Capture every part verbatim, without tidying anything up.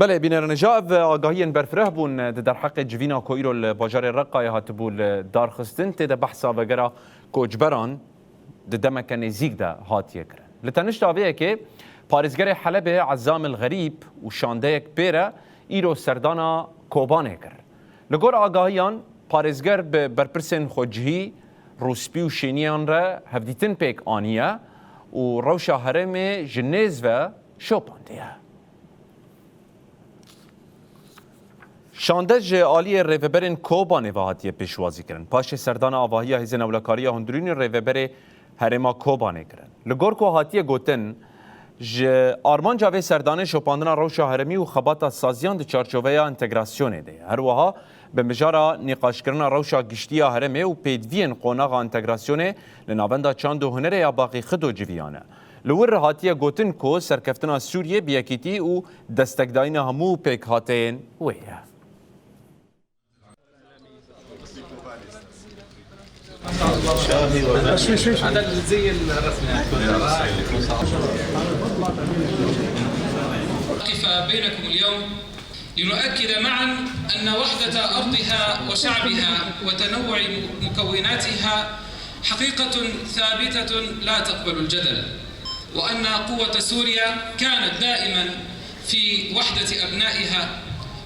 Belê, bînerên hêja, ev agahiyên berfireh bûn di derheqê civîna ku îro li bajarê Reqayê hatibû li darxistin. Tê de behsa vegera koçberan di demeke nêzîk de hatiye kirin. Li tenişta vê yekê, parêzgerê Helebê Ezam El Xerîb û şandeyek pê re îro serdana Kobanê kir. Li gor agahiyan, parêzger bi berpirsên xwecihî, rûspî û şêniyan re hevdîtin pêk aniye û rewşa herêmê ji nêz ve şopandiye. Şande ji aliyê rêveberên Kobanê ve hatiye pêşwazîkirin. Paşê serdana avahiya Hêzên Ewlekariya Hundirînê rêveberê herêma Kobanê kirin. Li gor ku hatiye gotin, ji armanca vê serdanê şopandina rewşa herêmî û xebata saziyan di çarçoveya entegrasyonê de ye. Her wiha bi mijara nîqaşkirina rewşa giştî ya herêmê û pêdiviyên qonaxa entegrasyonê li Navenda Çand û Hunerê ya Baqî Xido civiyane. Li wir hatiye gotin ku serkeftina Sûriyê bi yekîtî û destekdayîna hemû pêkhateyên wê ye. هذا الزي الرسمي. أقف بينكم اليوم لنؤكد معا أن وحدة أرضها وشعبها وتنوع مكوناتها حقيقة ثابتة لا تقبل الجدل، وأن قوة سوريا كانت دائما في وحدة أبنائها،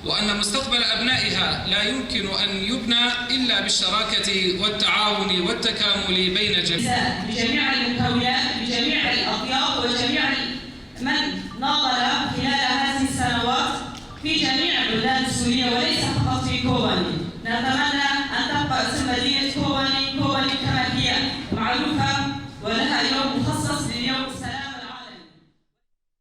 وأن مستقبل أبنائها لا يمكن أن يبنى إلا بالشراكة والتعاون والتكامل بين جميع بجميع المكونات، بجميع الأطياف وجميع من ناضل خلال هذه السنوات في جميع بلدان سوريا وليس فقط في كوباني. نتمنى أن تبقى اسم مدينة